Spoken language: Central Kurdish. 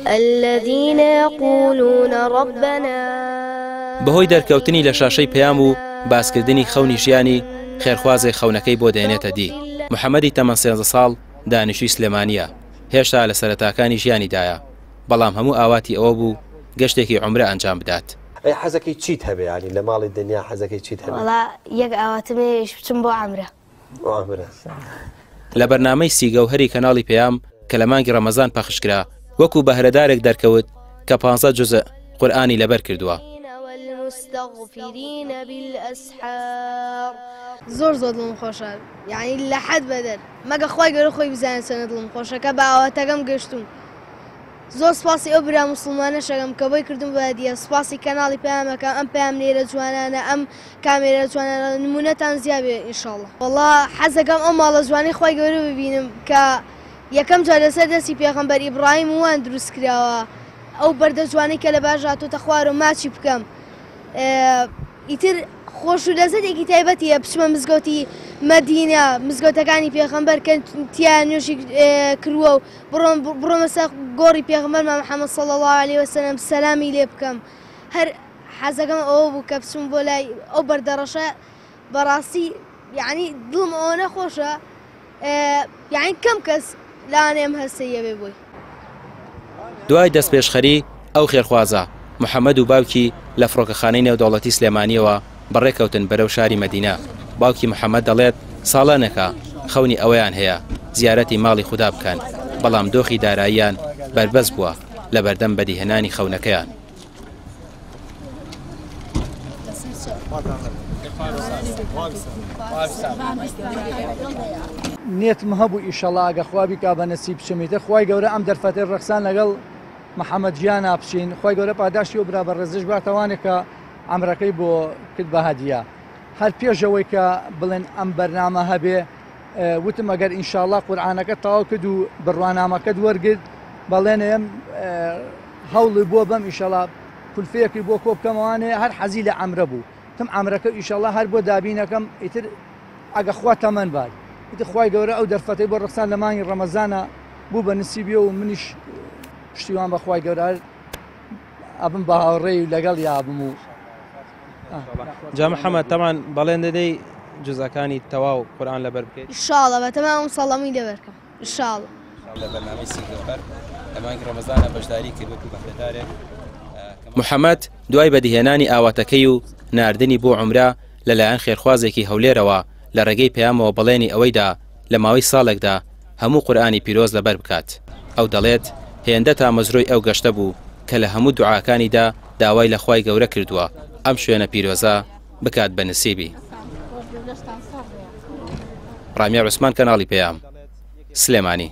الذين يقولون ربنا. بەهۆی دەرکەوتنی لە شاشەی پەیام و باسکردنی خەونی ژیانی، خێرخوازێک خەونەکەی بۆ دێنێتە دی. محەمەدی تەمەن 13 ساڵ دانیشتووی سلێمانییە، هێشتا لە سەرەتاکانی ژیانیدایە، بەڵام هەموو ئاواتی ئەوە بوو گەشتێکی عومرە ئەنجام بدات. ئەی حەزەکەی چیت هەبێ یانی لە ماڵی دنیا حەزەکەی چیت هەبێ؟ وەڵا یەک ئاواتم هەیە ئیش بچم بۆ عەمرە. بۆ عەمرە. لە بەرنامەی سی گەوهەری کەناڵی پەیام کە لە مانگی ڕەمەزان پەخش کرا، وەکو بەهرەدارێک دەرکەوت کە 15 جوزء قورئانی لەبەر کردووە. زۆر زۆر دڵم خۆشە یعنی لە حەد بەدەر مەگە خوای گەورە خۆی بزانێت چەندە دڵم خۆشە کە بە ئاواتەکەم گەشتوم. زۆر سپاسی ئەو برا موسڵمانەشەکەم کە بۆی کردم بە هەدیە، سپاسی کەناڵی پەیامەکەم، ئەم پەیامنێرە جوانانە، ئەم کامێرە جوانانە، نمونەتان زیاد بێ ئینشاڵڵا. وەڵا حەزەکەم ئەو ماڵە جوانەی خوای گەورە ببینم کە یەکەم جار لەسەر دەستی پێغەمبەر ئیبڕاهیم وان دروست کراوە، ئەو بەردە جوانەی کە لە باش هاتۆتە خوارەوە ماچی بکەم. ئیتر خۆش و لەزەتێکی تایبەتیە بچمە مزگەوتی مەدینە، مزگەوتەکانی پێغەمبەر کە تیا نوێژی کردووە و بڕۆم بڕۆمە سەر گۆڕی پێغەمبەرمان محەممەد صلی الله علیه وسلم سەلامی لێ بکەم. هەر حەزەکەم ئەوە بوو کە بچم بۆ لای ئەو بەردەڕەشە، بەڕاستی یعنی دڵم ئەوە نەخۆشە، یعنی کەم کەس لەوانەیە ئەم هەستەیە بێ بۆی. دوای دەستپێشخەری ئەو خێرخوازە، محەمەد و باوکی لە فڕۆکەخانەی نێودەوڵەتی سلێمانییەوە بەڕێکەوتن بەرەو شاری مەدینە. باوکی محەمەد دەڵێت، ساڵانێکە خەونی ئەوەیان هەیە زیارەتی ماڵی خودا بکەن، بەڵام دۆخی داراییان بەربەست بووە لەبەردەم بەدیهێنانی خەونەکەیان. نێتم هەبوو ئیشەڵا ئەگە خوا بیکا بە نەسیب بچم، ئیتر خوای گەورە ئەم دەرفەتەی ڕەخسان لەگەڵ محەمەد گیانا بچین، خوای گەورە پاداشتی ئەو برا بەڕێزەش باتەوانێ کە عەمرەکەی بۆ کرد بە هەدیە. هەر پێش ئەوەی کە بڵێن ئەم بەرنامە هەبێ وتم ئەگەر ئینشاڵڵا قورئانەکە تەواو کرد و بڕوانامەکەت وەرگرت بەڵێنێم هەوڵی بۆ بەم ئیشەڵا کولفەیەکی بۆ کۆ بکەمەوانێ هەر حەزی لە عەمرە بوو تم عەمرەکە ئیشەڵا هەر بۆ دابینەکەم ئیتر ئەگە خوا تەمەن بات ئیتر خوای گەورە ئەو دەرفەتەی بۆ ڕەخسان لە مانگی ڕەمەزانە بوو بە نسیبی و منیش پشتیوان بە خوای گەورە ئەبم بە هاوڕێی و لەگەڵ یابم و جا محەممەد تەمان بەڵێن دەدەی جزەکانی تەواو قورئان لەبەر بکەیت؟ ئینشاڵڵا بەتەمام ئەم ساڵ هەمووی لەبەرکەم ئینشاڵڵا. لە بەرنامەی سی گەوهەر لە مانگی ڕەمەزانە بەشداری کرد وەکو بەهرەدارێک. محەمەد دوای بەدیهێنانی ئاواتەکەی و ناردنی بۆ عومرە لەلایەن خێرخوازێکی هەولێرەوە لە ڕێگەی پەیامەوە بەڵێنی ئەوەی دا لە ماوەی ساڵێکدا هەموو قورئانی پیرۆز لەبەر بکات. ئەو دەڵێت هێندە تامەزرۆی ئەو گەشتە بوو کە لە هەموو دوعاکانیدا داوای لە خوای گەورە کردووە ئەم شوێنە پیرۆزە بکات بە نسیبی. ڕامیار عوسمان کەناڵی پەیام، سلێمانی.